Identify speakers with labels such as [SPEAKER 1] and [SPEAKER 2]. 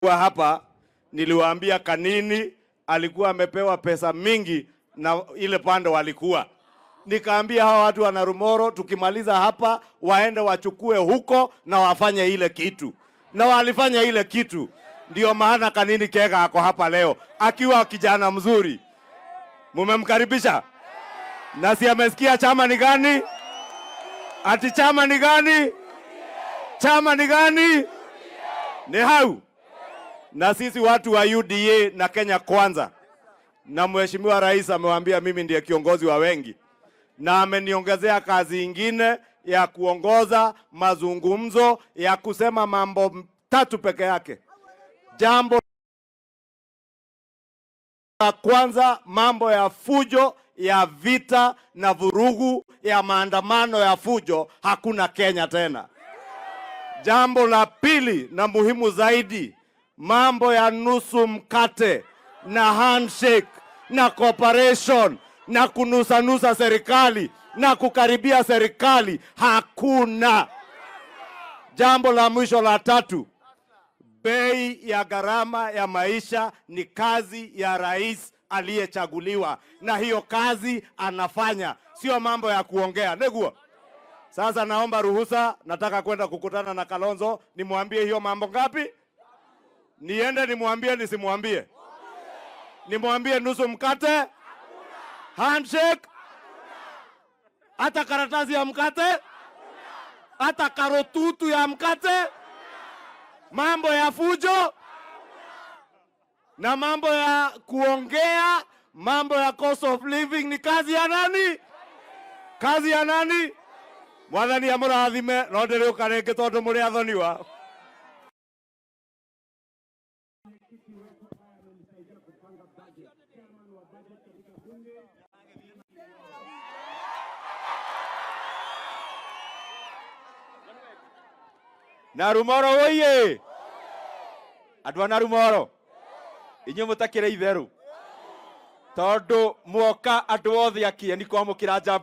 [SPEAKER 1] Kwa hapa niliwaambia Kanini alikuwa amepewa pesa mingi na ile pande walikuwa. Nikaambia hawa watu wa Narumoro tukimaliza hapa waende wachukue huko na wafanye ile kitu, na walifanya ile kitu. Ndio maana Kanini Kega ako hapa leo akiwa kijana mzuri. Mumemkaribisha na si amesikia chama ni gani? Ati chama ni gani? Chama ni gani? Ni hau na sisi watu wa UDA na Kenya Kwanza, na Mheshimiwa Rais amewaambia mimi ndiye kiongozi wa wengi, na ameniongezea kazi ingine ya kuongoza mazungumzo ya kusema mambo tatu peke yake. Jambo la kwanza, mambo ya fujo ya vita na vurugu ya maandamano ya fujo, hakuna Kenya tena. Jambo la pili na muhimu zaidi, mambo ya nusu mkate na handshake na cooperation na kunusanusa serikali na kukaribia serikali hakuna. Jambo la mwisho la tatu, bei ya gharama ya maisha ni kazi ya rais aliyechaguliwa, na hiyo kazi anafanya, sio mambo ya kuongea neguo. Sasa naomba ruhusa, nataka kwenda kukutana na Kalonzo nimwambie hiyo mambo ngapi. Niende nimwambie nisimwambie? Nimwambie nusu mkate, handshake, hata karatasi ya mkate, hata karotutu ya mkate, mambo ya fujo na mambo ya kuongea, mambo ya cost of living ni kazi ya nani? Kazi ya nani? Mwathani amũrathime no ndĩrĩũka rĩngĩ tondũ mũrĩ athoniwa.
[SPEAKER 2] Narumoro oye! Andũ a Narumoro inyuĩ mũtakĩrĩ itherũ, tondũ mwoka andũ othe a Kĩeni kwamũkĩra njamba.